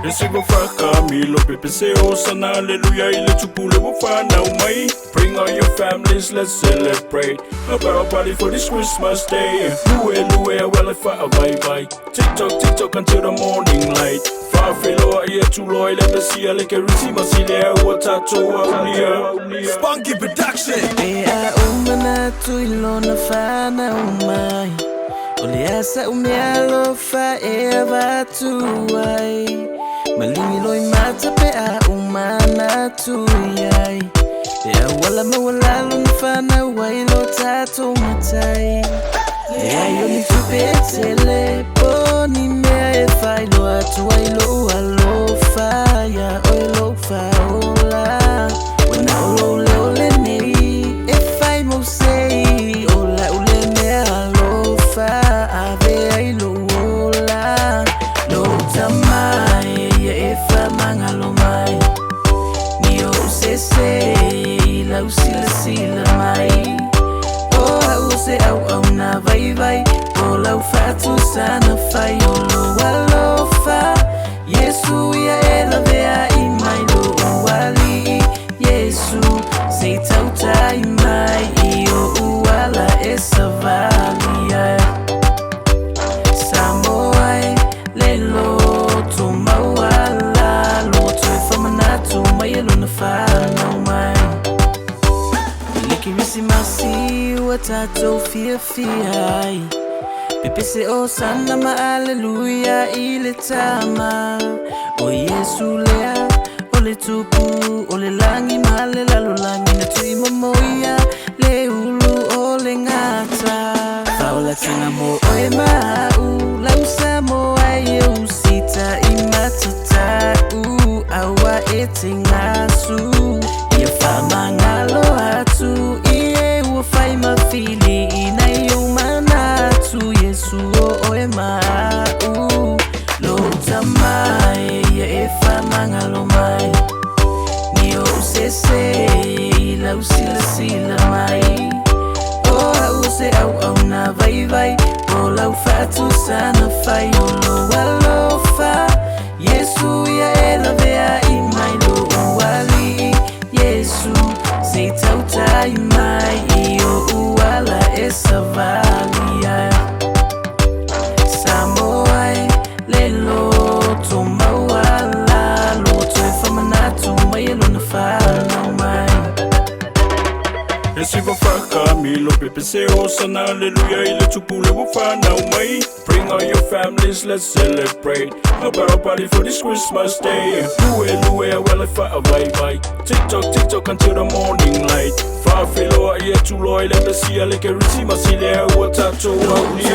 E se faka milo pepe se osana hallelujah ile tupule wafana umai. Bring all your families, let's celebrate a barrel party for this Christmas day. Lue lue wela fa vai vai. Tick tock tick tock until the morning light. Fa felo ia tulo ile mesia le kerisi masile ua tato aulia. Spunky Production. E a umana tu ilona whana umai. O le asa umea alofa e avatu ai. Malingi loi mata pe a umana tu iai. E a wala mawalalo na whana wai lo tato matai. E ai o ni tupe tele po ni mea e whai lo atu ai lo alofa ia oe lo whaola. Wana o lo leo le nei e whai mo sei. O la ule mea alofa ave ai lo ola. Lo tamai ia e wha mangalo mai. Ni o se lau sila sila mai. O au se au au na vai vai. O lau fatu sana fai o lo alofa. Yesu ia e lavea i mai lo uali. Yesu se tautai mai i o uala e savali ai. Samoa e le loto mauala. Loto e whamanatu mai e lona whanau mai. Le kirisimasi ua tatou fiafia ai. Pepese o sana ma aleluia i le tama. O Yesu lea, o le tupu, o le langi ma le lalolangi na tui momoia, le ulu o le ngata. Faola tanga mo oe mau, lausa mo ai e usita i matatau, aua e te ngasu. Ia whamangalo atu, i e ua whai mawhili, i nei o manatu, Yesu o oe mau. Lo tamai, ia e whamangalo mai. Ni o se lau sila sila mai. O au se au au na vai vai. O lau fatu sana fai o lo alofa. Yesu ia e lavea i mai lo uali. Yesu se tautai mai i o uala e savali ai. Samoa e le loto mauala. Loto e whamanatu mai e lona whanau mai. E se faka milo pepe se osana hallelujah ile tupule wafana umai. Bring all your families, let's celebrate a barrel party for this Christmas day. Lue lue wela fa vai vai. Tick tock tick tock until the morning light. Fa felo ia tulo ile mesia le kerisi masile ua tato aulia.